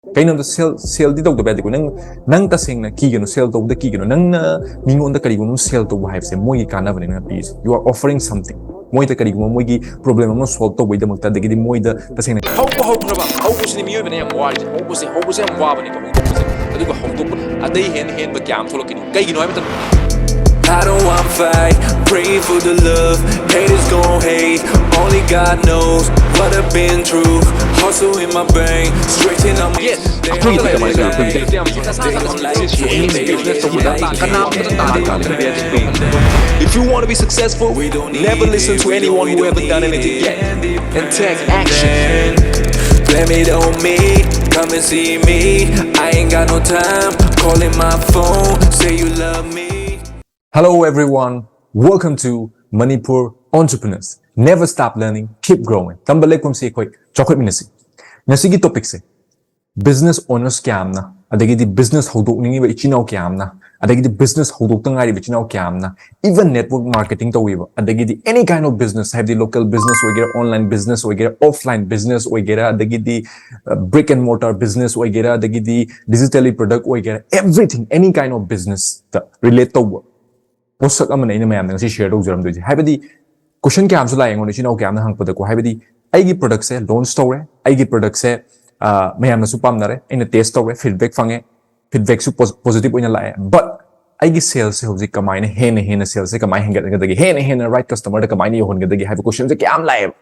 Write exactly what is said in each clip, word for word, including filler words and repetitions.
ꯀꯩꯅꯣꯗ ꯁꯦꯜ ꯁꯦꯜꯗꯤ ꯇꯧꯗꯕ ꯌꯥꯗꯦꯀꯣ꯫ ꯅꯪ ꯅꯪ ꯇꯁꯦꯡꯅ ꯀꯤꯒꯅꯨ, ꯁꯦꯜ ꯇꯧꯕꯗ ꯀꯤꯒꯅꯨ꯫ ꯅꯪꯅ ꯃꯤꯉꯣꯟꯗ ꯀꯔꯤꯒꯨꯝꯕ ꯁꯦꯜ ꯇꯧꯕ ꯍꯥꯏꯕꯁꯦ ꯃꯣꯏꯒꯤ ꯀꯥꯟꯅꯕꯅꯦ ꯅꯪꯅ ꯄꯤꯔꯤꯁꯦ꯫ You are offering something. ꯃꯣꯏꯗ ꯀꯔꯤꯒꯨꯝꯕ ꯃꯣꯏꯒꯤ ꯄ꯭ꯔꯣꯕ꯭ꯂꯦꯝ ꯑꯃ ꯁꯣꯜꯕ ꯇꯧꯕꯒꯤꯗꯃꯛꯇ, ꯑꯗꯒꯤꯗꯤ ꯃꯣꯏꯗ ꯇꯁꯦꯡꯅ ꯍꯧꯕ ꯍꯧꯈ꯭ꯔꯕ ꯍꯧꯕꯁꯤꯅꯤ ꯃꯤꯑꯣꯏꯕꯅ ꯌꯥꯝ ꯋꯥꯔꯤꯁꯦ꯫ ꯍꯧꯕꯁꯦ ꯍꯧꯕꯁꯦ ꯌꯥꯝ ꯋꯥꯕꯅꯤꯀꯣ ꯍꯧꯗꯣꯛꯄꯁꯦ꯫ ꯑꯗꯨꯒ ꯍꯧꯗꯣꯛꯄ ꯑꯇꯩ ꯍꯦꯟꯅ ꯍꯦꯟꯕ ꯀꯌꯥ ꯑꯃ ꯊꯣꯛꯂꯛꯀꯅꯤ꯫ ꯀꯩꯒꯤꯅꯣ ꯍꯥꯏꯕ ꯃꯇꯝꯗ I don't want fight, praying for the love. Haters gon' hate, only God knows what I've been through. Hustle in my brain, stretching on my ꯑꯩꯈꯣꯏꯒꯤꯗꯤ ꯀꯃꯥꯏꯅ ꯇꯧꯋꯤ? ꯑꯩꯈꯣꯏꯒꯤꯗꯤ ꯀꯅꯥꯝꯇ ꯇꯥꯗꯦ If you want to be successful, never listen to anyone who haven't done anything yet and take action. Blame it on me, come and see me. I ain't got no time, calling my phone, say you love me. Hello everyone, welcome to Manipur Entrepreneurs. Never stop learning, keep growing. ꯇꯝꯕ ꯂꯦꯞꯀꯨꯝꯁꯤ ꯑꯩꯈꯣꯏ ꯆꯥꯎꯈꯠꯃꯤꯟꯅꯁꯤ꯫ ꯉꯁꯤꯒꯤ ꯇꯣꯄꯤꯛꯁꯦ business honours ꯀꯌꯥ ꯑꯃꯅ, ꯑꯗꯒꯤꯗꯤ business ꯍꯧꯗꯣꯛꯅꯤꯡꯉꯤꯕ ꯏꯆꯤꯟ ꯏꯅꯥꯎ ꯀꯌꯥ ꯑꯃꯅ, ꯑꯗꯒꯤꯗꯤ ꯕꯤꯖꯤꯅꯦꯁ ꯍꯧꯗꯣꯛꯇ ꯉꯥꯏꯔꯤꯕ ꯏꯆꯤꯟ ꯏꯅꯥꯎ ꯀꯌꯥ ꯑꯃꯅ, even network marketing ꯇꯧꯔꯤꯕ, ꯑꯗꯒꯤꯗꯤ any kind of business, ꯍꯥꯏꯕꯗꯤ local business ꯑꯣꯏꯒꯦꯔꯥ, online business ꯑꯣꯏꯒꯦꯔꯥ, offline business ꯑꯣꯏꯒꯦꯔꯥ, ꯑꯗꯒꯤꯗꯤ brick and mortar business ꯑꯣꯏꯒꯦꯔꯥ, ꯑꯗꯒꯤꯗꯤ digitally product ꯑꯣꯏꯒꯦꯔꯥ, everything, any kind of business ꯇ relate ꯇꯧꯕ ꯄꯣꯠꯁꯛ ꯑꯃꯅ ꯑꯩꯅ ꯃꯌꯥꯝꯗ ꯉꯁꯤ ꯁꯤꯌꯔ ꯇꯧꯖꯔꯝꯗꯣꯏꯁꯦ꯫ ꯍꯥꯏꯕꯗꯤ ꯀꯣꯏꯁꯟ ꯀꯌꯥ ꯑꯃꯁꯨ ꯂꯥꯛꯑꯦ ꯑꯩꯉꯣꯟꯗ ꯏꯆꯤꯟ ꯏꯅꯥꯎ ꯀꯌꯥ ꯑꯃꯅ ꯍꯪꯉꯛꯄꯗꯀꯣ꯫ ꯍꯥꯏꯕꯗꯤ ꯑꯩꯒꯤ ꯄ꯭ꯔꯗꯛꯁꯦ ꯂꯣꯟꯆ ꯇꯧꯔꯦ, ꯑꯩꯒꯤ ꯄ꯭ꯔꯗꯛꯁꯦ ꯃꯌꯥꯝꯅꯁꯨ ꯄꯥꯝꯅꯔꯦ, ꯑꯩꯅ ꯇꯦꯁ ꯇꯧꯔꯦ, ꯐꯤꯗꯕꯦꯛ ꯐꯪꯉꯦ, ꯐꯤꯗꯕꯦꯛꯁꯨ ꯄꯣꯖꯤꯇꯤꯚ ꯑꯣꯏꯅ ꯂꯥꯛꯑꯦ꯫ ꯕꯠ ꯑꯩꯒꯤ ꯁꯦꯜꯁꯦ ꯍꯧꯖꯤꯛ ꯀꯃꯥꯏꯅ ꯍꯦꯟꯅ ꯍꯦꯟꯅ ꯁꯦꯜꯁꯦ ꯀꯃꯥꯏꯅ ꯍꯦꯟꯒꯠꯒꯗꯒꯦ, ꯍꯦꯟꯅ ꯍꯦꯟꯅ ꯔꯥꯏꯠ ꯀꯁꯇꯃꯔꯗ ꯀꯃꯥꯏꯅ ꯌꯧꯍꯟꯒꯗꯒꯦ ꯍꯥꯏꯕ ꯀꯣꯏꯁꯟꯁꯦ ꯀꯌꯥꯝ ꯂꯥꯛꯑꯦꯕ꯫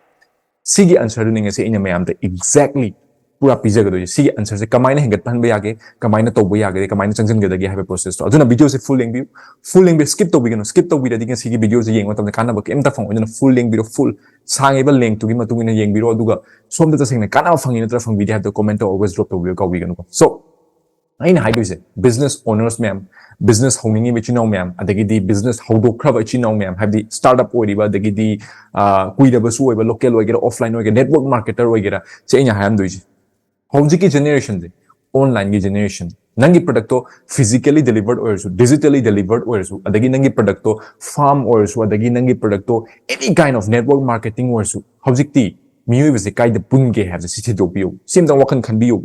ꯁꯤꯒꯤ ꯑꯟꯁꯔꯗꯨꯅꯤ ꯉꯁꯤ ꯑꯩꯅ ꯃꯌꯥꯝꯗ ꯑꯦꯛꯖꯦꯛꯂꯤ ꯄꯨꯔꯥ ꯄꯤꯖꯒꯗꯣꯏꯁꯦ꯫ ꯁꯤꯒꯤ ꯑꯟꯁꯔꯁꯦ ꯀꯃꯥꯏꯅ ꯍꯦꯟꯒꯠꯍꯟꯕ ꯌꯥꯒꯦ, ꯀꯃꯥꯏꯅ ꯇꯧꯕ ꯌꯥꯒꯦ, ꯀꯃꯥꯏꯅ ꯆꯪꯁꯤꯟꯒꯗꯒꯦ ꯍꯥꯏꯕ ꯄ꯭ꯔꯣꯁꯦꯁꯇꯣ꯫ ꯑꯗꯨꯅ ꯚꯤꯗꯤꯑꯣꯁꯦ ꯐꯨꯜ ꯌꯦꯡꯕꯤꯌꯨ꯫ ꯐꯨꯜ ꯌꯦꯡꯕꯤꯌꯨ, ꯁ꯭ꯀꯤꯞ ꯇꯧꯕꯤꯒꯅꯨ꯫ ꯁ꯭ꯀꯤꯞ ꯇꯧꯕꯤꯔꯗꯤ ꯉꯁꯤꯒꯤ ꯚꯤꯗꯤꯑꯣꯁꯦ ꯌꯦꯡꯕ ꯃꯇꯝꯗ ꯀꯥꯟꯅꯕ ꯀꯩꯝꯇ ꯐꯪꯉꯣꯏ꯫ ꯑꯗꯨꯅ ꯐꯨꯜ ꯌꯦꯡꯕꯤꯔꯣ꯫ ꯐꯨꯜ ꯁꯥꯡꯉꯤꯕ ꯂꯦꯡꯇꯨꯒꯤ ꯃꯇꯨꯡ ꯏꯟꯅ ꯌꯦꯡꯕꯤꯔꯣ꯫ ꯑꯗꯨꯒ ꯁꯣꯝꯗ ꯇꯁꯦꯡꯅ ꯀꯥꯟꯅꯕ ꯐꯪꯉꯤ ꯅꯠꯇ꯭ꯔꯒ ꯐꯪꯕꯤꯗꯦ ꯍꯥꯏꯕꯗꯣ ꯀꯣꯃꯦꯟꯇ always drop ꯇꯧꯕꯤꯌꯨ, ꯀꯥꯎꯕꯤꯒꯅꯨꯀꯣ꯫ ꯁꯣ ꯑꯩꯅ ꯍꯥꯏꯗꯣꯏꯁꯦ ꯕꯤꯖꯤꯅꯦꯁ ꯑꯣꯅꯔꯁ ꯃꯌꯥꯝ, ꯕꯤꯖꯤꯅꯦꯁ ꯍꯧꯅꯤꯡꯉꯤꯕ ꯏꯆꯤꯟ ꯏꯅꯥꯎ ꯃꯌꯥꯝ, ꯑꯗꯒꯤꯗꯤ ꯕꯤꯖꯤꯅꯦꯁ ꯍꯧꯗꯣꯛꯈ꯭ꯔꯕ ꯏꯆꯤꯟ ꯏꯅꯥꯎ ꯃꯌꯥꯝ, ꯍꯥꯏꯕꯗꯤ ꯁ꯭ꯇꯥꯔꯠ ꯑꯞ ꯑꯣꯏꯔꯤꯕ, ꯑꯗꯒꯤꯗꯤ ꯑꯥ, ꯀꯨꯏꯔꯕꯁꯨ ꯑꯣꯏꯕ, ꯂꯣꯀꯦꯜ ꯑꯣꯏꯒꯦꯔꯥ, ꯑꯣꯐꯂꯥꯏꯟ ꯑꯣꯏꯒꯦꯔꯥ, ꯅꯦꯠꯋꯔꯛ ꯃꯥꯔꯀꯦꯇꯔ ꯑꯣꯏꯒꯦꯔꯥ, ꯁꯤ ꯑꯩꯅ ꯍꯥꯏꯔꯝꯗꯣꯏꯁꯦ꯫ ꯍꯧꯖꯤꯛꯀꯤ ꯖꯦꯅꯦꯔꯦꯁꯟꯁꯦ, ꯑꯣꯟꯂꯥꯏꯟꯒꯤ ꯖꯦꯅꯦꯔꯦꯁꯟ, ꯅꯪꯒꯤ ꯄ꯭ꯔꯗꯛꯇꯣ ꯐꯤꯖꯤꯀꯦꯂꯤ ꯗꯦꯂꯤꯚꯔ ꯑꯣꯏꯔꯁꯨ, ꯗꯤꯖꯤꯇꯦꯂꯤ ꯗꯦꯂꯤꯚꯔ ꯑꯣꯏꯔꯁꯨ, ꯑꯗꯒꯤ ꯅꯪꯒꯤ ꯄ꯭ꯔꯗꯛꯇꯣ ꯐꯥꯔꯝ ꯑꯣꯏꯔꯁꯨ, ꯑꯗꯒꯤ ꯅꯪꯒꯤ ꯄ꯭ꯔꯗꯛꯇꯣ ꯑꯦꯅꯤ ꯀꯥꯏꯟ ꯑꯣꯐ ꯅꯦꯠꯋꯔꯛ ꯃꯥꯔꯀꯦꯇꯤꯡ ꯑꯣꯏꯔꯁꯨ, ꯍꯧꯖꯤꯛꯇꯤ ꯃꯤꯑꯣꯏꯕꯁꯦ ꯀꯥꯏꯗ ꯄꯨꯟꯒꯦ ꯍꯥꯏꯕꯁꯦ ꯁꯤ ꯊꯤꯗꯣꯛꯄꯤꯌꯨ꯫ ꯁꯤ ꯑꯝꯇꯪ ꯋꯥꯈꯜ ꯈꯟꯕꯤꯌꯨ꯫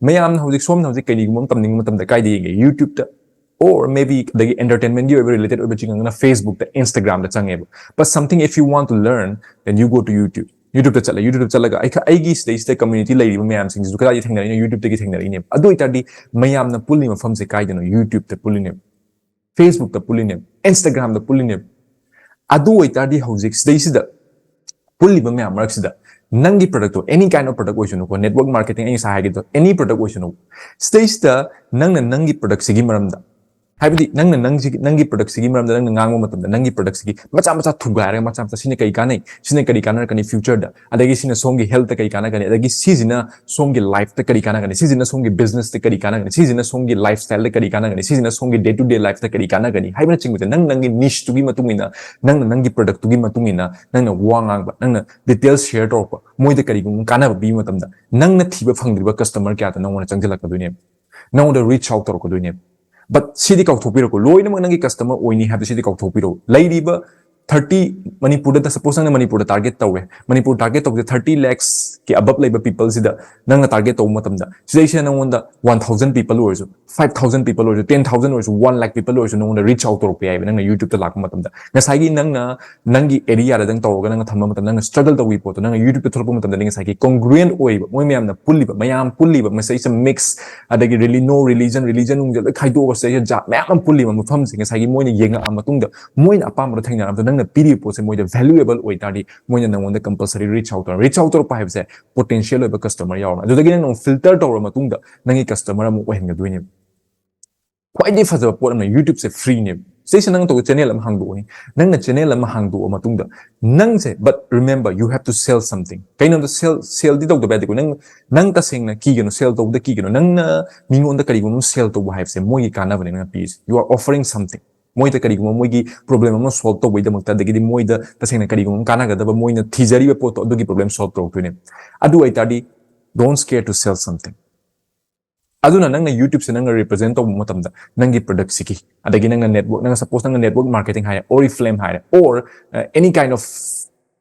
ꯃꯌꯥꯝꯅ ꯍꯧꯖꯤꯛ, ꯁꯣꯝꯅ ꯍꯧꯖꯤꯛ ꯀꯔꯤꯒꯨꯝꯕ ꯑꯃ ꯇꯝꯅꯤꯡꯕ ꯃꯇꯝꯗ ꯀꯥꯏꯗ ꯌꯦꯡꯒꯦ? YouTube-ꯇ, or maybe ꯑꯗꯒꯤ entertainment-ꯒꯤ ꯑꯣꯏꯕ related ꯑꯣꯏꯕꯁꯤꯡ ꯑꯃꯅ Facebook-ꯇ, Instagram-ꯗ ꯆꯪꯉꯦꯕ. But something if you want to learn, then you go to YouTube. YouTube-ꯇ ꯆꯠꯂꯦ, YouTube-ꯇ ꯆꯠꯂꯒ ꯑꯩ, ꯑꯩꯒꯤ ꯁꯤꯗꯩꯁꯤꯗ community ꯂꯩꯔꯤꯕ ꯃꯌꯥꯝꯁꯤꯡꯁꯤꯁꯨ ꯀꯗꯥꯏꯗ ꯊꯦꯡꯅꯔꯤꯅꯣ? YouTube-ꯇꯒꯤ ꯊꯦꯡꯅꯔꯤꯅꯦꯕ. ꯑꯗꯨ ꯑꯣꯏꯇꯥꯔꯗꯤ ꯃꯌꯥꯝꯅ ꯄꯨꯜꯂꯤ ꯃꯐꯝꯁꯦ ꯀꯥꯏꯗꯅꯣ? YouTube-ꯇ ꯄꯨꯜꯂꯤꯅꯦꯕ, Facebook-ꯇ ꯄꯨꯜꯂꯤꯅꯦꯕ, Instagram-ꯗ ꯄꯨꯜꯂꯤꯅꯦꯕ. ꯑꯗꯨ ꯑꯣꯏꯇꯥꯔꯗꯤ ꯍꯧꯖꯤꯛ ꯁꯤꯗꯩꯁꯤꯗ ꯄꯨꯜꯂꯤꯕ ꯃꯌꯥꯝ ꯃꯔꯛꯁꯤꯗ ꯅꯪꯒꯤ product-ꯇꯣ, any kind of product ꯑꯣꯏꯁꯅꯨꯀꯣ, network marketing ꯑꯩ ꯉꯁꯥꯏ ꯍꯥꯏꯒꯦꯗꯣ, any product ꯑꯣꯏꯁꯅꯨ, ꯁꯤꯗꯩꯁꯤꯗ ꯅꯪꯅ ꯅꯪꯒꯤ product-ꯁꯤꯒꯤ ꯃꯔꯝꯗ, ꯍꯥꯏꯕꯗꯤ ꯅꯪꯅ ꯅꯪꯁꯤ, ꯅꯪꯒꯤ product-ꯁꯤꯒꯤ ꯃꯔꯝꯗ ꯅꯪꯅ ꯉꯥꯡꯕ ꯃꯇꯝꯗ, ꯅꯪꯒꯤ product-ꯁꯤꯒꯤ ꯃꯆꯥ ꯃꯆꯥ ꯊꯨꯒꯥꯏꯔꯒ, ꯃꯆꯥ ꯃꯆꯥ, ꯁꯤꯅ ꯀꯔꯤ ꯀꯥꯟꯅꯩ, ꯁꯤꯅ ꯀꯔꯤ ꯀꯥꯟꯅꯔꯛꯀꯅꯤ future-ꯗ, ꯑꯗꯒꯤ ꯁꯤꯅ ꯁꯣꯝꯒꯤ health-ꯇ ꯀꯔꯤ ꯀꯥꯟꯅꯒꯅꯤ, ꯑꯗꯒꯤ ꯁꯤꯁꯤꯅ ꯁꯣꯝꯒꯤ life-ꯇ ꯀꯔꯤ ꯀꯥꯟꯅꯒꯅꯤ, ꯁꯤꯁꯤꯅ ꯁꯣꯝꯒꯤ business-ꯇ ꯀꯔꯤ ꯀꯥꯟꯅꯒꯅꯤ, ꯁꯤꯁꯤꯅ ꯁꯣꯝꯒꯤ lifestyle-ꯗ ꯀꯔꯤ ꯀꯥꯟꯅꯒꯅꯤ, ꯁꯤꯁꯤꯅ ꯁꯣꯝꯒꯤ day to day life-ꯇ ꯀꯔꯤ ꯀꯥꯟꯅꯒꯅꯤ ꯍꯥꯏꯕꯅꯆꯤꯡꯕꯁꯦ, ꯅꯪ ꯅꯪꯒꯤ niche-ꯇꯨꯒꯤ ꯃꯇꯨꯡ ꯏꯟꯅ, ꯅꯪꯅ ꯅꯪꯒꯤ product-ꯇꯨꯒꯤ ꯃꯇꯨꯡ ꯏꯟꯅ ꯅꯪꯅ ꯋꯥ ꯉꯥꯡꯕ, ꯅꯪꯅ details share ꯇꯧꯔꯛꯄ, ꯃꯣꯏꯗ ꯀꯔꯤꯒꯨꯝꯕ ꯀꯥꯟꯅꯕ ꯄꯤꯕ ꯃꯇꯝꯗ, ꯅꯪꯅ ꯊꯤꯕ ꯐꯪꯗ꯭ꯔꯤꯕ customer ꯀꯌꯥꯗꯣ ꯅꯪꯉꯣꯟꯗ ꯆꯪꯁꯤꯜꯂꯛꯀꯗꯣꯏꯅꯦꯕ, ꯅꯪꯉꯣꯟꯗ reach out ꯇꯧꯔꯛꯀꯗꯣꯏꯅꯦꯕ. But ꯁꯤꯗꯤ ꯀꯥꯎꯊꯣꯛꯄꯤꯔꯣꯀꯣ, ꯂꯣꯏꯅꯃꯛ ꯅꯪꯒꯤ customer ꯑꯣꯏꯅꯤ ꯍꯥꯏꯕꯗꯤ ꯁꯤꯗꯤ ꯀꯥꯎꯊꯣꯛꯄꯤꯔꯣ. ꯂꯩꯔꯤꯕ thirty, ꯃꯅꯤꯄꯨꯔꯗ, suppose ꯅꯪꯅ ꯃꯅꯤꯄꯨꯔꯗ target ꯇꯧꯋꯦ, ꯃꯅꯤꯄꯨꯔ target ꯇꯧꯕꯁꯦ thirty lakhs-ꯀꯤ above ꯂꯩꯕ people-ꯁꯤꯗ ꯅꯪꯅ target ꯇꯧꯕ ꯃꯇꯝꯗ, ꯁꯤꯗꯩꯁꯤꯗ ꯅꯪꯉꯣꯟꯗ one thousand people ꯑꯣꯏꯔꯁꯨ, five thousand people ꯑꯣꯏꯔꯁꯨ, ten thousand ꯑꯣꯏꯔꯁꯨ, one lakh people ꯑꯣꯏꯔꯁꯨ ꯅꯪꯉꯣꯟꯗ reach out ꯇꯧꯔꯛꯄ ꯌꯥꯏꯕ, ꯅꯪꯅ YouTube-ꯇ ꯂꯥꯛꯄ ꯃꯇꯝꯗ. ꯉꯁꯥꯏꯒꯤ ꯅꯪꯅ ꯅꯪꯒꯤ area-ꯗꯪ ꯇꯧꯔꯒ ꯅꯪꯅ ꯊꯝꯕ ꯃꯇꯝꯗ, ꯅꯪꯅ struggle ꯇꯧꯈꯤꯕ ꯄꯣꯠꯇꯣ ꯅꯪꯅ YouTube-ꯇ ꯊꯣꯛꯂꯛꯄ ꯃꯇꯝꯗꯗꯤ ꯉꯁꯥꯏꯒꯤ congruent ꯑꯣꯏꯕ, ꯃꯣꯏ ꯃꯌꯥꯝꯅ ꯄꯨꯜꯂꯤꯕ, ꯃꯌꯥꯝ ꯄꯨꯜꯂꯤꯕ, ꯃꯁꯤꯗꯩꯁꯤꯗ mix, ꯑꯗꯒꯤ really no religion, religion ꯅꯨꯡꯁꯦ ꯂꯣꯏ ꯈꯥꯏꯗꯣꯛꯑꯒ ꯁꯤꯗꯩꯁꯤꯗ ꯖꯥꯠ ꯃꯌꯥꯝ ꯑꯃ ꯄꯨꯜꯂꯤꯕ ꯃꯐꯝꯁꯦ, ꯉꯁꯥꯏꯒꯤ ꯃꯣꯏꯅ ꯌꯦꯡꯉꯛꯑ ꯃꯇꯨꯡꯗ ꯃꯣꯏꯅ ꯑꯄꯥꯝꯕꯗꯣ ꯊꯦꯡꯅꯔꯕꯗ ꯅꯪꯅ ꯄꯤꯔꯤꯕ ꯄꯣꯠꯁꯦ ꯃꯣꯏꯗ valuable ꯑꯣꯏꯇꯥꯔꯗꯤ ꯃꯣꯏꯅ ꯅꯪꯉꯣꯟꯗ compulsory reach out ꯇꯧꯔ, reach out ꯇꯧꯔꯛꯄ ꯍꯥꯏꯕꯁꯦ potential ꯑꯣꯏꯕ customer ꯌꯥꯎꯔꯕ, ꯑꯗꯨꯗꯒꯤ ꯅꯪꯅ ꯑꯃꯨꯛ filter ꯇꯧꯔ ꯃꯇꯨꯡꯗ ꯅꯪꯒꯤ customer ꯑꯃꯨꯛ ꯑꯣꯏꯍꯟꯒꯗꯣꯏꯅꯦꯕ. ꯈ꯭ꯋꯥꯏꯗꯒꯤ ꯐꯖꯕ ꯄꯣꯠ ꯑꯃꯅ YouTube-ꯁꯦ free-ꯅꯦꯕ. ꯁꯤꯗꯩꯁꯤꯗ ꯅꯪ ꯇꯧꯕ channel ꯑꯃ ꯍꯥꯡꯗꯣꯛꯑꯅꯤ. ꯅꯪꯅ channel ꯑꯃ ꯍꯥꯡꯗꯣꯛꯑ ꯃꯇꯨꯡꯗ ꯅꯪꯁꯦ, but remember, you have to sell something. ꯀꯩꯅꯣꯗ sell, sell-ꯗꯤ ꯇꯧꯗꯕ ꯌꯥꯗꯦꯀꯣ. ꯅꯪ, ꯅꯪ ꯇꯁꯦꯡꯅ ꯀꯤꯒꯅꯨ, sell ꯇꯧꯕꯗ ꯀꯤꯒꯅꯨ. ꯅꯪꯅ ꯃꯤꯉꯣꯟꯗ ꯀꯔꯤꯒꯨꯝꯕ ꯑꯃ sell ꯇꯧꯕ ꯍꯥꯏꯕꯁꯦ ꯃꯣꯏꯒꯤ ꯀꯥꯟꯅꯕꯅꯦ ꯅꯪꯅ ꯄꯤꯔꯤꯁꯦ. You are offering something. ꯃꯣꯏꯗ ꯀꯔꯤꯒꯨꯝꯕ ꯃꯣꯏꯒꯤ problem ꯑꯃ solve ꯇꯧꯕꯒꯤꯗꯃꯛꯇ, ꯑꯗꯒꯤꯗꯤ ꯃꯣꯏꯗ ꯇꯁꯦꯡꯅ ꯀꯔꯤꯒꯨꯝꯕ ꯑꯃ ꯀꯥꯟꯅꯒꯗꯕ, ꯃꯣꯏꯅ ꯊꯤꯖꯔꯤꯕ ꯄꯣꯠꯇꯣ, ꯑꯗꯨꯒꯤ problem solve ꯇꯧꯔꯛꯇꯣꯏꯅꯦ. ꯑꯗꯨ ꯑꯣꯏꯇꯥꯔꯗꯤ, don't scare to sell something. ꯑꯗꯨꯅ ꯅꯪꯅ YouTube-ꯁꯦ ꯅꯪꯅ represent ꯇꯧꯕ ꯃꯇꯝꯗ ꯅꯪꯒꯤ product-ꯁꯤꯒꯤ, ꯑꯗꯒꯤ ꯅꯪꯅ network, ꯅꯪꯅ suppose ꯅꯪꯅ network marketing ꯍꯥꯏꯔꯦ, Oriflame ꯍꯥꯏꯔꯦ, or, uh, any kind of,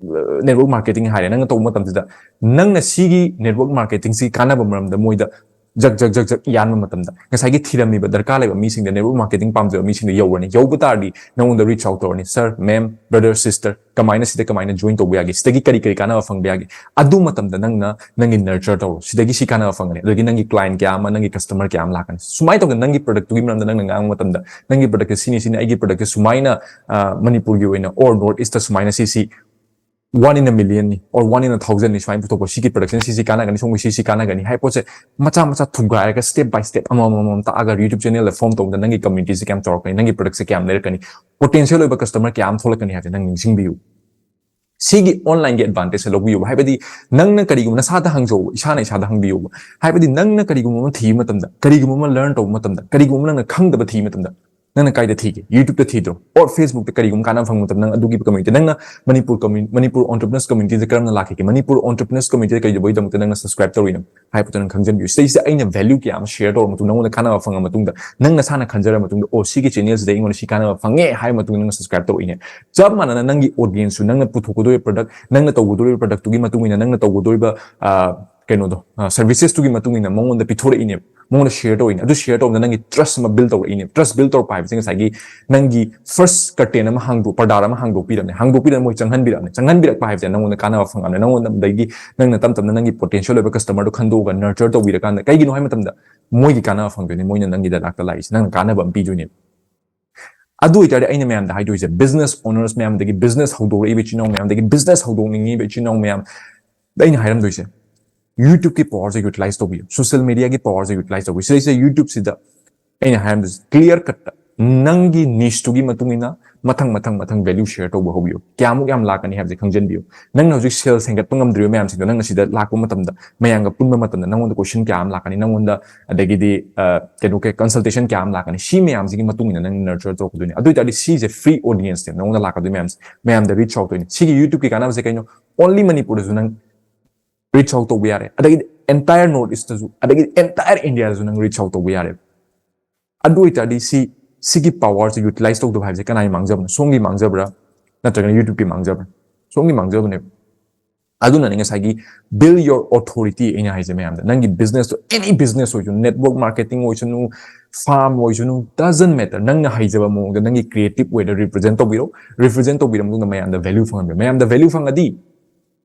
uh, network marketing ꯍꯥꯏꯔꯦ, ꯅꯪꯅ ꯇꯧꯕ ꯃꯇꯝꯁꯤꯗ ꯅꯪꯅ ꯁꯤꯒꯤ network marketing-ꯁꯤ ꯀꯥꯟꯅꯕ ꯃꯔꯝꯗ ꯃꯣꯏꯗ ꯖꯛ ꯖꯛ ꯖꯛ ꯖꯛ ꯌꯥꯟꯕ ꯃꯇꯝꯗ ꯉꯁꯥꯏꯒꯤ ꯊꯤꯔꯝꯃꯤꯕ ꯗꯔꯀꯥꯔ ꯂꯩꯕ ꯃꯤꯁꯤꯡꯗ, network marketing ꯄꯥꯝꯖꯕ ꯃꯤꯁꯤꯡꯗ ꯌꯧꯔꯅꯤ꯫ ꯌꯧꯕ ꯇꯥꯔꯗꯤ ꯅꯉꯣꯟꯗ reach out ꯇꯧꯔꯅꯤ, "Sir, ma'am, brother, sister, ꯀꯃꯥꯏꯅ ꯁꯤꯗ ꯀꯃꯥꯏꯅ join ꯇꯧꯕ ꯌꯥꯒꯦ? ꯁꯤꯗꯒꯤ ꯀꯔꯤ ꯀꯔꯤ ꯀꯥꯟꯅꯕ ꯐꯪꯕ ꯌꯥꯒꯦ?" ꯑꯗꯨ ꯃꯇꯝꯗ ꯅꯪꯅ ꯅꯪꯒꯤ nurture ꯇꯧꯔꯣ꯫ ꯁꯤꯗꯒꯤ ꯁꯤ ꯀꯥꯟꯅꯕ ꯐꯪꯒꯅꯤ, ꯑꯗꯒꯤ ꯅꯪꯒꯤ client ꯀꯌꯥ ꯑꯃ, ꯅꯪꯒꯤ customer ꯀꯌꯥ ꯑꯃ ꯂꯥꯛꯀꯅꯤ꯫ ꯁꯨꯃꯥꯏꯅ ꯇꯧꯗꯅ ꯅꯪꯒꯤ product ꯇꯨꯒꯤ ꯃꯔꯝꯗ ꯅꯪꯅ ꯉꯥꯡꯕ ꯃꯇꯝꯗ, "ꯅꯪꯒꯤ product ꯁꯦ ꯁꯤꯅꯤ, ꯁꯤꯅꯤ, ꯑꯩꯒꯤ product ꯁꯦ ꯁꯨꯃꯥꯏꯅ, ꯑ, ꯃꯅꯤꯄꯨꯔꯒꯤ ꯑꯣꯏꯅ or North East ꯇ ꯁꯨꯃꯥꯏꯅ ꯁꯤꯁꯤ one in a million ꯅꯤ or one in a thousand ꯅꯤ, ꯁꯨꯃꯥꯏꯅ ꯄꯨꯊꯣꯛꯄ, ꯁꯤꯒꯤ product ꯁꯤꯅ ꯁꯤꯁꯤ ꯀꯥꯟꯅꯒꯅꯤ, ꯁꯣꯝꯒꯤ ꯁꯤꯁꯤ ꯀꯥꯟꯅꯒꯅꯤ" ꯍꯥꯏꯕ ꯄꯣꯠꯁꯦ ꯃꯆꯥ ꯃꯆꯥ ꯊꯨꯒꯥꯏꯔꯒ step by step ꯑꯃꯃꯝ ꯑꯃꯃꯝ ꯇꯥꯛꯑꯒ YouTube channel ꯗ form ꯇꯧꯕꯗ ꯅꯪꯒꯤ community ꯁꯦ ꯀꯌꯥꯝ ꯆꯥꯎꯔꯛꯀꯅꯤ, ꯅꯪꯒꯤ product ꯁꯦ ꯀꯌꯥꯝ ꯂꯩꯔꯛꯀꯅꯤ, potential ꯑꯣꯏꯕ customer ꯀꯌꯥ ꯑꯃ ꯊꯣꯛꯂꯛꯀꯅꯤ ꯍꯥꯏꯕꯁꯦ ꯅꯪ ꯅꯤꯡꯁꯤꯡꯕꯤꯌꯨ꯫ ꯁꯤꯒꯤ online ꯒꯤ advantage ꯁꯦ ꯂꯧꯕꯤꯌꯨꯕ꯫ ꯍꯥꯏꯕꯗꯤ ꯅꯪꯅ ꯀꯔꯤꯒꯨꯝꯕ ꯅꯁꯥꯗ ꯍꯪꯖꯧꯕ, ꯏꯁꯥꯅ ꯏꯁꯥꯗ ꯍꯪꯕꯤꯌꯨꯕ꯫ ꯍꯥꯏꯕꯗꯤ ꯅꯪꯅ ꯀꯔꯤꯒꯨꯝꯕ ꯑꯃ ꯊꯤꯕ ꯃꯇꯝꯗ, ꯀꯔꯤꯒꯨꯝꯕ ꯑꯃ learn ꯇꯧꯕ ꯃꯇꯝꯗ, ꯀꯔꯤꯒꯨꯝꯕ ꯑꯃ ꯅꯪꯅ ꯈꯪꯗꯕ ꯊꯤꯕ ꯃꯇꯝꯗ, ꯅꯪꯅ ꯀꯥꯏꯗ ꯊꯤꯒꯦ? YouTube ꯇ ꯊꯤꯗ꯭ꯔꯣ? Or Facebook ꯇ ꯀꯔꯤꯒꯨꯝꯕ ꯀꯥꯟꯅꯕ ꯐꯪꯕ ꯃꯇꯝꯗ ꯅꯪ ꯑꯗꯨꯒꯤ community, ꯅꯪꯅ Manipur commu-, Manipur entrepreneurs community ꯗ ꯀꯔꯝꯅ ꯂꯥꯛꯈꯤꯒꯦ? ꯃꯅꯤꯄꯨꯔ entrepreneurs community ꯗ ꯀꯩꯗꯧꯕꯒꯤꯗꯃꯛꯇ ꯅꯪꯅ subscribe ꯇꯧꯔꯤꯅꯣ ꯍꯥꯏꯕꯗꯣ ꯅꯪ ꯈꯪꯖꯟꯕꯤꯌꯨ꯫ ꯁꯤꯗꯩꯁꯤꯗ ꯑꯩꯅ value ꯀꯌꯥ ꯑꯃ share ꯇꯧꯔ ꯃꯇꯨꯡꯗ, ꯅꯉꯣꯟꯗ ꯀꯥꯟꯅꯕ ꯐꯪꯉ ꯃꯇꯨꯡꯗ, ꯅꯪ ꯅꯁꯥꯅ ꯈꯟꯖꯔ ꯃꯇꯨꯡꯗ, "ꯑꯣ, ꯁꯤꯒꯤ channel ꯁꯤꯗ ꯑꯩꯉꯣꯟꯗ ꯁꯤ ꯀꯥꯟꯅꯕ ꯐꯪꯉꯦ" ꯍꯥꯏꯕ ꯃꯇꯨꯡꯗ ꯅꯪꯅ subscribe ꯇꯧꯔꯛꯏꯅꯦ꯫ ꯆꯞ ꯃꯥꯟꯅꯅ ꯅꯪꯒꯤ audience ꯁꯨ, ꯅꯪꯅ ꯄꯨꯊꯣꯛꯀꯗꯧꯔꯤꯕ product, ꯅꯪꯅ ꯇꯧꯒꯗꯧꯔꯤꯕ product ꯇꯨꯒꯤ ꯃꯇꯨꯡ ꯏꯟꯅ, ꯅꯪꯅ ꯇꯧꯒꯗꯧꯔꯤꯕ, ꯑ, ꯀꯩꯅꯣꯗꯣ, ꯑ, services ꯇꯨꯒꯤ ꯃꯇꯨꯡ ꯏꯟꯅ ꯃꯉꯣꯟꯗ ꯄꯤꯊꯣꯔꯛꯏꯅꯦꯕ, ꯃꯉꯣꯟꯗ share ꯇꯧꯔꯛꯏꯅꯦ꯫ ꯑꯗꯨ share ꯇꯧꯕꯗ ꯅꯪꯒꯤ trust ꯑꯃ build ꯇꯧꯔꯛꯏꯅꯦ꯫ Trust build ꯇꯧꯔꯛꯄ ꯍꯥꯏꯕꯁꯦ ꯉꯁꯥꯏꯒꯤ ꯅꯪꯒꯤ first curtain ꯑꯃ ꯍꯥꯡꯗꯣꯛ, ꯄꯔꯗꯥꯔ ꯑꯃ ꯍꯥꯡꯗꯣꯛꯄꯤꯔꯕꯅꯦ, ꯍꯥꯡꯗꯣꯛꯄꯤꯔꯕꯅꯦ, ꯃꯣꯏ ꯆꯪꯍꯟꯕꯤꯔꯕꯅꯦ꯫ ꯆꯪꯍꯟꯕꯤꯔꯛꯄ ꯍꯥꯏꯕꯁꯦ ꯅꯪꯉꯣꯟꯗ ꯀꯥꯟꯅꯕ ꯐꯪꯉꯕꯅꯦ꯫ ꯅꯪꯉꯣꯟꯗ ꯑꯗꯒꯤ ꯅꯪꯅ ꯇꯞ ꯇꯞꯅ ꯅꯪꯒꯤ potential ꯑꯣꯏꯕ customer ꯗꯣ ꯈꯟꯗꯣꯛꯑꯒ nurture ꯇꯧꯕꯤꯔꯀꯥꯟꯗ, ꯀꯩꯒꯤꯅꯣ ꯍꯥꯏꯕ ꯃꯇꯝꯗ ꯃꯣꯏꯒꯤ ꯀꯥꯟꯅꯕ ꯐꯪꯗꯣꯏꯅꯦ, ꯃꯣꯏꯅ ꯅꯪꯒꯤ ꯂꯥꯛꯇ ꯂꯥꯛꯏꯁꯦ, ꯅꯪꯅ ꯀꯥꯟꯅꯕ ꯑꯃ ꯄꯤꯗꯣꯏꯅꯦꯕ꯫ ꯑꯗꯨ ꯑꯣꯏꯇꯥꯔꯗꯤ ꯑꯩꯅ ꯃꯌꯥꯝꯗ ꯍꯥꯏꯗꯣꯏꯁꯦ, business owners ꯃꯌꯥꯝꯗꯒꯤ, business ꯍꯧꯗꯣꯔꯛꯏꯕ ꯏꯆꯤꯟ ꯏꯅꯥꯎ ꯃꯌꯥꯝꯗꯒꯤ, business ꯍꯧꯗꯣꯛꯅꯤꯡꯉꯤꯕ ꯏꯆꯤꯟ ꯏꯅꯥꯎ ꯃꯌꯥꯝꯗ ꯑꯩꯅ ꯍꯥꯏꯔꯝꯗꯣꯏꯁꯦ, YouTube ꯀꯤ power ꯁꯦ utilize ꯇꯧꯕꯤꯌꯨ, social media ꯒꯤ power ꯁꯦ utilize ꯇꯧꯕꯤꯌꯨ꯫ ꯁꯤꯗꯩꯁꯤꯗ YouTube ꯁꯤꯗ ꯑꯩꯅ ꯍꯥꯏꯔꯝꯗꯣꯏꯁꯦ clear cut ꯇ, ꯅꯪꯒꯤ niche ꯇꯨꯒꯤ ꯃꯇꯨꯡ ꯏꯟꯅ ꯃꯊꯪ ꯃꯊꯪ ꯃꯊꯪ value share ꯇꯧꯕ ꯍꯧꯕꯤꯌꯨ꯫ ꯀꯌꯥꯃꯨꯛ ꯌꯥꯝ ꯂꯥꯛꯀꯅꯤ ꯍꯥꯏꯕꯁꯦ ꯈꯪꯖꯟꯕꯤꯌꯨ꯫ ꯅꯪꯅ ꯍꯧꯖꯤꯛ sales ꯍꯦꯟꯒꯠꯄ ꯉꯝꯗ꯭ꯔꯤꯕ ꯃꯌꯥꯝꯁꯤꯡꯗꯣ ꯅꯪꯅ ꯁꯤꯗ ꯂꯥꯛꯄ ꯃꯇꯝꯗ, ꯃꯌꯥꯝꯒ ꯄꯨꯟꯕ ꯃꯇꯝꯗ ꯅꯪꯉꯣꯟꯗ question ꯀꯌꯥ ꯑꯃ ꯂꯥꯛꯀꯅꯤ, ꯅꯪꯉꯣꯟꯗ ꯑꯗꯒꯤꯗꯤ, ꯑ, ꯀꯩꯅꯣ, ꯀꯩ, consultation ꯀꯌꯥ ꯑꯃ ꯂꯥꯛꯀꯅꯤ꯫ ꯁꯤ ꯃꯌꯥꯝꯁꯤꯒꯤ ꯃꯇꯨꯡ ꯏꯟꯅ ꯅꯪ nurture ꯇꯧꯔꯛꯀꯗꯣꯏꯅꯤ꯫ ꯑꯗꯨ ꯑꯣꯏꯇꯥꯔꯗꯤ ꯁꯤꯁꯦ free audience ꯅꯦ, ꯅꯉꯣꯟꯗ ꯂꯥꯛꯀꯗꯣꯏ ꯃꯌꯥꯝꯁꯦ, ꯃꯌꯥꯝꯗ reach out ꯇꯧꯔꯛꯇꯣꯏꯅꯤ꯫ ꯁꯤꯒꯤ YouTube ꯀꯤ ꯀꯥꯟꯅꯕꯁꯦ ꯀꯩꯅꯣ? Only ꯃꯅꯤꯄꯨꯔꯗꯁꯨ ꯅꯪ reach out ꯇꯧꯕ ꯌꯥꯔꯦ, ꯑꯗꯒꯤꯗꯤ entire North East ꯇꯁꯨ, ꯑꯗꯒꯤꯗꯤ entire India ꯗꯁꯨ ꯅꯪ reach out ꯇꯧꯕ ꯌꯥꯔꯦ꯫ ꯑꯗꯨ ꯑꯣꯏꯇꯥꯔꯗꯤ ꯁꯤ, ꯁꯤꯒꯤ power ꯁꯦ utilize ꯇꯧꯗꯕ ꯍꯥꯏꯕꯁꯦ ꯀꯅꯥꯒꯤ ꯃꯥꯡꯖꯕꯅꯣ? ꯁꯣꯝꯒꯤ ꯃꯥꯡꯖꯕ꯭ꯔꯥ, ꯅꯠꯇ꯭ꯔꯒꯅ YouTube ꯀꯤ ꯃꯥꯡꯖꯕ꯭ꯔꯥ? ꯁꯣꯝꯒꯤ ꯃꯥꯡꯖꯕꯅꯦꯕ꯫ ꯑꯗꯨꯅꯅꯦ ꯉꯁꯥꯏꯒꯤ build your authority ꯑꯩꯅ ꯍꯥꯏꯁꯦ ꯃꯌꯥꯝꯗ, ꯅꯪꯒꯤ business ꯇꯣ, any business ꯑꯣꯏꯁꯅꯨ, network marketing ꯑꯣꯏꯁꯅꯨ, farm ꯑꯣꯏꯁꯅꯨ, doesn't matter, ꯅꯪꯅ ꯍꯩꯖꯕ ꯃꯑꯣꯡꯗ ꯅꯪꯒꯤ creative way ꯗ represent ꯇꯧꯕꯤꯔꯣ꯫ Represent ꯇꯧꯕꯤꯔ ꯃꯇꯨꯡꯗ ꯃꯌꯥꯝꯗ value ꯐꯪꯍꯟꯕꯤꯔꯣ꯫ ꯃꯌꯥꯝꯗ value ꯐꯪꯉꯗꯤ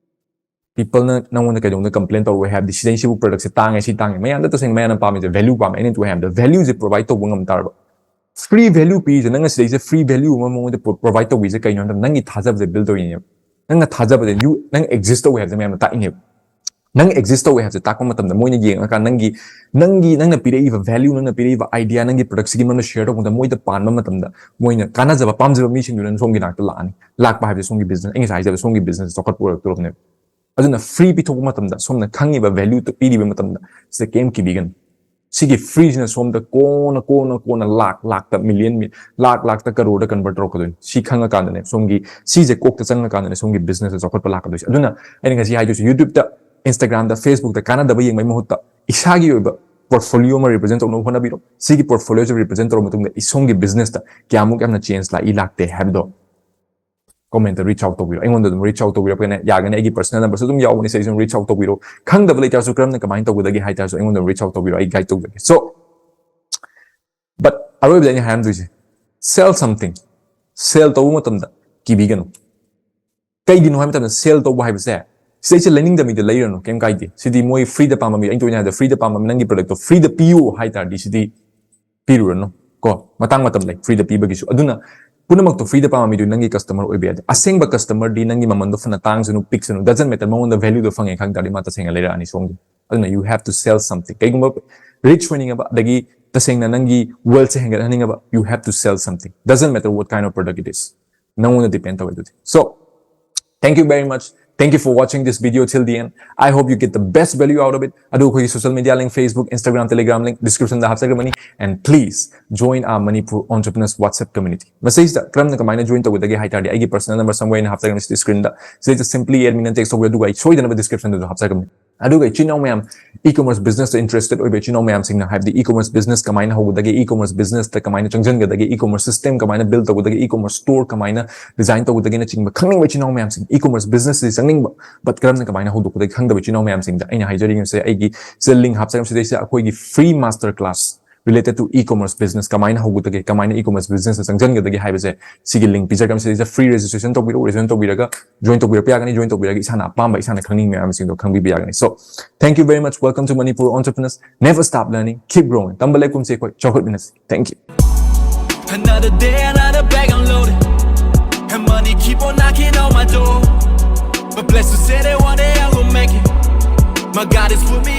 people ꯅ ꯅꯪꯉꯣꯟꯗ ꯀꯩꯗꯧꯅ complain ꯇꯧꯔꯣꯏ ꯍꯥꯏꯕꯗꯤ, ꯁꯤꯗꯩ ꯁꯤꯕꯨ product ꯁꯦ ꯇꯥꯡꯉꯦ, ꯁꯤ ꯇꯥꯡꯉꯦ꯫ ꯃꯌꯥꯝꯗ ꯇꯁꯦꯡꯅ ꯃꯌꯥꯝꯅ ꯄꯥꯝꯃꯤꯁꯦ value ꯄꯥꯝꯃꯦ꯫ ꯑꯩꯅ ꯇꯨ ꯍꯥꯏꯕꯗ value ꯁꯦ provide ꯇꯧꯕ ꯉꯝ ꯇꯥꯔꯕ, free value ꯄꯤꯔꯤꯁꯦ, ꯅꯪꯅ ꯁꯤꯗꯩꯁꯤꯗ free value ꯑꯃ ꯃꯉꯣꯟꯗ pro-, provide ꯇꯧꯕꯤꯁꯦ ꯀꯩꯅꯣ ꯍꯥꯏꯕꯗ ꯅꯪꯒꯤ ꯊꯥꯖꯕꯁꯦ build ꯇꯧꯔꯤꯅꯦꯕ꯫ ꯅꯪꯅ ꯊꯥꯖꯕꯁꯦ, you, ꯅꯪ exist ꯇꯧꯋꯦ ꯍꯥꯏꯕꯁꯦ ꯃꯌꯥꯝꯅ ꯇꯥꯛꯏꯅꯦꯕ꯫ ꯅꯪ exist ꯇꯧꯋꯦ ꯍꯥꯏꯕꯁꯦ ꯇꯥꯛꯄ ꯃꯇꯝꯗ ꯃꯣꯏꯅ ꯌꯦꯡꯉꯀꯥꯟꯗ ꯅꯪꯒꯤ, ꯅꯪꯒꯤ, ꯅꯪꯅ ꯄꯤꯔꯛꯏꯕ value, ꯅꯪꯅ ꯄꯤꯔꯛꯏꯕ idea, ꯅꯪꯒꯤ product ꯁꯤꯒꯤ ꯃꯔꯝꯗ share ꯇꯧꯕꯗ ꯃꯣꯏꯗ ꯄꯥꯟꯕ ꯃꯇꯝꯗ ꯃꯣꯏꯅ ꯀꯥꯟꯅꯖꯕ ꯄꯥꯝꯖꯕ ꯃꯤꯁꯤꯡꯗꯨꯅ ꯁꯣꯝꯒꯤ ꯅꯥꯛꯇ ꯂꯥꯛꯑꯅꯤ꯫ ꯂꯥꯛꯄ ꯍꯥꯏꯕꯁꯦ ꯁꯣꯝꯒꯤ business, ꯑꯩ ꯉꯁꯥꯏ ꯍꯥꯏꯖꯕ ꯁꯣꯝꯒꯤ business ꯆꯥꯎꯈꯠꯄ ꯑꯣꯏꯔꯛꯇꯣꯔꯕꯅꯦꯕ꯫ ꯑꯗꯨꯅ free ꯄꯤꯊꯣꯛꯄ ꯃꯇꯝꯗ, ꯁꯣꯝꯅ ꯈꯪꯉꯤꯕ value ꯇꯨ ꯄꯤꯔꯤꯕ ꯃꯇꯝꯗ, ꯁꯤꯗ ꯀꯩꯝ ꯀꯤꯕꯤꯒꯅꯨ꯫ ꯁꯤꯒꯤ free ꯁꯤꯅ ꯁꯣꯝꯗ ꯀꯣꯟꯅ, ꯀꯣꯟꯅ, ꯀꯣꯟꯅ ꯂꯥꯛ, ꯂꯥꯛꯇ million, ꯃꯤ-, ꯂꯥꯛ, ꯂꯥꯛꯇ ꯀꯔꯣꯔꯗ convert ꯇꯧꯔꯛꯀꯗꯣꯏꯅꯤ꯫ ꯁꯤ ꯈꯪꯉꯀꯥꯟꯗꯅꯦ ꯁꯣꯝꯒꯤ, ꯁꯤꯁꯦ ꯀꯣꯛꯇ ꯆꯪꯉꯀꯥꯟꯗꯅꯦ ꯁꯣꯝꯒꯤ business ꯁꯦ ꯆꯥꯎꯈꯠꯄ ꯂꯥꯛꯀꯗꯣꯏꯁꯦ꯫ ꯑꯗꯨꯅ ꯑꯩꯅ ꯉꯁꯤ ꯍꯥꯏꯗꯣꯏꯁꯦ, YouTube ꯇ, Instagram ꯗ, Facebook ꯇ ꯀꯥꯟꯅꯗꯕ ꯌꯦꯡꯕꯩ ꯃꯍꯨꯠꯇ ꯏꯁꯥꯒꯤ ꯑꯣꯏꯕ portfolio ꯑꯃ represent ꯇꯧꯅꯕ ꯍꯣꯠꯅꯕꯤꯔꯣ꯫ ꯁꯤꯒꯤ portfolio ꯁꯦ represent ꯇꯧꯔ ꯃꯇꯨꯡꯗ ꯏꯁꯣꯝꯒꯤ business ꯇ ꯀꯌꯥꯃꯨꯛ ꯌꯥꯝꯅ change ꯂꯥꯛꯏ ꯂꯥꯛꯇꯦ ꯍꯥꯏꯕꯗꯣ comment ꯇ reach out ꯇꯧꯕꯤꯔꯣ꯫ ꯑꯩꯉꯣꯟꯗ ꯑꯗꯨꯝ reach out ꯇꯧꯕꯤꯔꯛꯄ ꯌꯥꯒꯅꯤ꯫ ꯑꯩꯒꯤ personal number ꯁꯨ ꯑꯗꯨꯝ ꯌꯥꯎꯕꯅꯤ, ꯁꯤꯗꯩꯁꯨ ꯑꯗꯨꯝ reach out ꯇꯧꯕꯤꯔꯣ꯫ ꯈꯪꯗꯕ ꯂꯩꯇꯥꯔꯁꯨ, ꯀꯔꯝꯅ ꯀꯃꯥꯏꯅ ꯇꯧꯒꯗꯒꯦ ꯍꯥꯏꯇꯥꯔꯁꯨ, ꯑꯩꯉꯣꯟꯗ reach out ꯇꯧꯕꯤꯔꯣ, ꯑꯩ guide ꯇꯧꯖꯒꯦ꯫ So, but ꯑꯔꯣꯏꯕꯗ ꯑꯩꯅ ꯍꯥꯏꯔꯝꯗꯣꯏꯁꯦ, sell something꯫ Sell ꯇꯧꯕ ꯃꯇꯝꯗ ꯀꯤꯕꯤꯒꯅꯨ꯫ ꯀꯩꯒꯤꯅꯣ ꯍꯥꯏꯕ ꯃꯇꯝꯗ, sell ꯇꯧꯕ ꯍꯥꯏꯕꯁꯦ, ꯁꯤꯗꯩꯁꯦ ꯂꯩꯅꯤꯡꯗꯕ ꯃꯤꯗ ꯂꯩꯔꯅꯨ, ꯀꯩꯝ ꯀꯥꯏꯗꯦ꯫ ꯁꯤꯗꯤ ꯃꯣꯏ free ꯗ ꯄꯥꯝꯕ ꯃꯤ, ꯑꯩꯅ ꯇꯣꯏꯅ ꯍꯥꯏꯕꯗ, free ꯗ ꯄꯥꯝꯕ ꯃꯤ, ꯅꯪꯒꯤ product ꯇꯣ free ꯗ ꯄꯤꯌꯨ ꯍꯥꯏ ꯇꯥꯔꯗꯤ, ꯁꯤꯗꯤ ꯄꯤꯔꯨꯔꯅꯨ ꯀꯣ꯫ ꯃꯇꯥꯡ ꯃꯇꯝ ꯂꯩ free ꯗ ꯄꯤꯕꯒꯤꯁꯨ꯫ ꯑꯗꯨꯅ ꯄꯨꯝꯅꯃꯛꯇꯣ free ꯗ ꯄꯥꯝꯕ ꯃꯤꯗꯨ ꯅꯪꯒꯤ customer ꯑꯣꯏꯕ ꯌꯥꯗꯦ꯫ ꯑꯁꯦꯡꯕ customer ꯗꯤ ꯅꯪꯒꯤ ꯃꯃꯟꯗꯣ ꯐꯅ ꯇꯥꯡꯁꯅꯨ, ꯄꯤꯛꯁꯅꯨ, doesn't matter, ꯃꯉꯣꯟꯗ value ꯗꯣ ꯐꯪꯉꯦ ꯈꯪ ꯇꯥꯔꯗꯤ ꯃꯥ ꯇꯁꯦꯡꯅ ꯂꯩꯔꯛꯑꯅꯤ ꯁꯣꯝꯒꯤ꯫ ꯑꯗꯨꯅ you have to sell something꯫ ꯀꯩꯒꯨꯝꯕ rich ꯑꯣꯏꯅꯤꯡꯉꯕ, ꯑꯗꯒꯤ ꯇꯁꯦꯡꯅ ꯅꯪꯒꯤ wealth say ꯍꯦꯟꯒꯠꯍꯟꯅꯤꯡꯉꯕ, you have to sell something, doesn't matter what kind of product it is꯫ ꯅꯪꯉꯣꯟꯗ depend ꯇꯧꯋꯦ ꯑꯗꯨꯗꯤ꯫ So, thank you very much, thank you for watching this video till the end, I hope you get the best value out of it꯫ ꯑꯗꯨ ꯑꯩꯈꯣꯏꯒꯤ social media link, Facebook, Instagram, Telegram link description the ꯍꯥꯞꯆꯈ꯭ꯔꯕꯅꯤ꯫ And please join our Manipur Entrepreneurs WhatsApp community꯫ ꯃꯁꯤꯁꯤꯗ ꯀꯔꯝꯅ ꯀꯃꯥꯏꯅ join ꯇꯧꯒꯗꯒꯦ ꯍꯥꯏ ꯇꯥꯔꯗꯤ, ꯑꯩꯒꯤ personal number somewhere ꯑꯩꯅ ꯍꯥꯞꯆꯈ꯭ꯔꯕꯅꯤ ꯁꯤꯗ screen ꯗ, ꯁꯤꯗꯩꯗ simply admin ꯑꯅ text ꯇꯧꯕꯤꯌꯨ, ꯑꯗꯨꯒ ꯑꯩ ꯁꯣꯏꯗꯅꯕ description ꯗꯁꯨ ꯍꯥꯞꯆꯈ꯭ꯔꯕꯅꯤ꯫ ꯑꯗꯨꯒ ꯏꯆꯤꯟ ꯏꯅꯥꯎ ꯃꯌꯥꯝ, e-commerce business interested ꯑꯣꯏꯕ ꯏꯆꯤꯟ ꯏꯅꯥꯎ ꯃꯌꯥꯝꯁꯤꯡꯅ, ꯍꯥꯏꯕꯗꯤ e-commerce business ꯀꯃꯥꯏꯅ ꯍꯧꯒꯗꯒꯦ, e-commerce businessꯇ ꯀꯃꯥꯏꯅ ꯆꯪꯁꯤꯟꯒꯗꯒꯦ, e-commerce system ꯀꯃꯥꯏꯅ build ꯇꯧꯒꯗꯒꯦ, e-commerce store ꯀꯃꯥꯏꯅ design ꯇꯧꯒꯗꯒꯦꯅꯆꯤꯡꯕ ꯈꯪꯅꯤꯡꯕ ꯏꯆꯤꯟ ꯏꯅꯥꯎ ꯃꯌꯥꯝꯁꯤꯡ, e-commerce businessꯁꯤ ꯆꯪꯅꯤꯡꯕ but ꯀꯔꯝꯅ ꯀꯃꯥꯏꯅ ꯍꯧꯗꯣꯛꯀꯗꯒꯦ ꯈꯪꯗꯕ ꯏꯆꯤꯟ ꯏꯅꯥꯎ ꯃꯌꯥꯝꯁꯤꯡꯗ ꯑꯩꯅ ꯍꯥꯏꯖꯔꯤꯕꯁꯦ, ꯑꯩꯒꯤ ꯁꯤꯗ link ꯍꯥꯞꯆꯔꯝꯁꯤꯗꯩꯁꯤꯗ ꯑꯩꯈꯣꯏꯒꯤ free master class related to e-commerce business ꯀꯃꯥꯏꯅ ꯍꯧꯒꯗꯒꯦ, ꯀꯃꯥꯏꯅ e-commerce businessꯇ ꯆꯪꯁꯤꯟꯒꯗꯒꯦ ꯍꯥꯏꯕꯁꯦ ꯁꯤꯒꯤ link ꯄꯤꯖꯔꯛꯀꯦ꯫ ꯁꯤꯗꯩꯁꯤꯗ free registration ꯇꯧꯕꯤꯔꯛꯎ, registration ꯇꯧꯕꯤꯔꯒ join ꯇꯧꯕꯤꯔꯛꯄ ꯌꯥꯒꯅꯤ, join ꯇꯧꯕꯤꯔꯒ ꯏꯁꯥꯅ ꯑꯄꯥꯝꯕ ꯏꯁꯥꯅ ꯈꯪꯅꯤꯡꯕ ꯃꯌꯥꯝꯁꯤꯡꯗꯣ ꯈꯪꯕꯤꯕ ꯌꯥꯒꯅꯤ꯫ So, thank you very much. Welcome to Manipur Entrepreneurs. Never stop learning. Keep growing. ꯇꯝꯕ ꯂꯩꯈꯨꯝꯁꯦ ꯑꯩꯈꯣꯏ ꯆꯥꯎꯈꯠꯃꯤꯟꯅꯁꯤ꯫ Thank you. Another day, another bag unloaded. And money keep on knocking on my door. But blessed to say that one day I will make it. My God is with me